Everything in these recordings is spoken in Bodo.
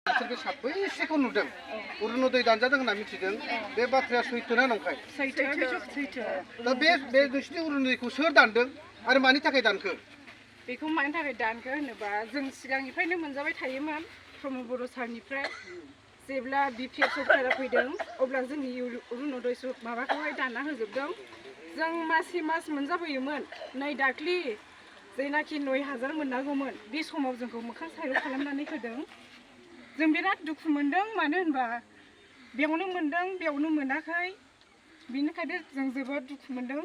बिसोरखौ साब्रैसेखौ नुदों अरुणोदय दानजादों होनना मिथिदों बे बाथ्राया सैथोना नंखाय सैथो दा बे नोंसिनि अरुणोदयखौ सोर दानदों आरो मानि थाखाय दानखो बेखौ मानि थाखाय दानखो होनोबा जों सिगांनिफ्रायनो मोनजाबाय थायोमोन प्रमद बर' सारनिफ्राय जेब्ला बिपिएफ सरकारा फैदों अब्ला जोंनि अरुणोदय माबाखौहाय दानना होजोबदों जों मासे मास मोनजाबोयोमोन नै दाख्लि जायनाखि 9,000 मोननांगौमोन बे समाव जोंखौ मोखां साइड खालामनानै होदों जों बिराद दुखु मोनदों मानो होनबा बेयावनो मोनदों बेयावनो मोनाखै बिनिखायनो जों जोबोद दुखु मोनदों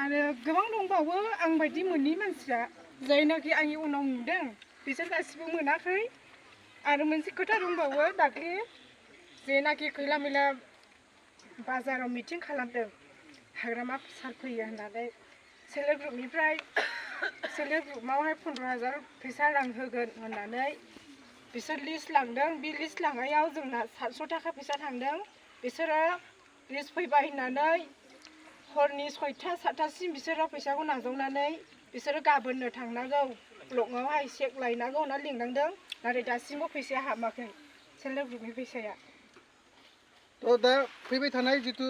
आरो गोबां दंबावो आं बायदि मोननि मानसिया जायनाखि आंनि उनाव नुदों बिसोर गासिबो मोनाखै आरो मोनसे खोथा दंबावो दाख्लि जेनाखि खैला मैला बाजाराव मिटिं खालामदों हाग्रामा सार फैयो होननानै सेल्फ हेल्प ग्रुपनिफ्राय सेल्फ हेल्प ग्रुपआवहाय 15,000 फैसा रां होगोन होननानै बिसोर लिस्ट लांदों बे लिस्ट लांनायाव जोंना 700 थाखा फैसा थांदों बिसोरो लिस्ट फैबाय होननानै हरनि 6टा 7टासिम बिसोरो फैसाखौ नाजावनानै बिसोरो गाबोननो थांनांगौ ब्लकआवहाय चेक लायनांगौ होनना लिंनांदों नाथाय दासिमबो फैसाया हाबाखै सेल्फ हेल्प ग्रुपनि फैसाया थ' दा फैबाय थानाय जितु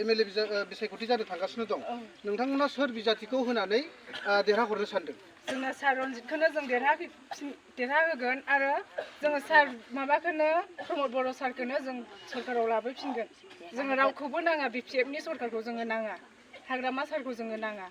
एमएलए बिसायख'थि जानो थांगासिनो दं नोंथांमोना सोर बिजाथिखौ होनानै देरहाहरनो सानदों जोंना सार रनजितखौनो जों देरहाहोगोन आरो जोङो सार माबाखौनो प्रमद बर' सारखौनो जों सरकाराव लाबोफिनगोन जोङो रावखौबो नाङा बिपिएफनि सरकारखौ जोङो नाङा हाग्रामा सारखौ जोङो नाङा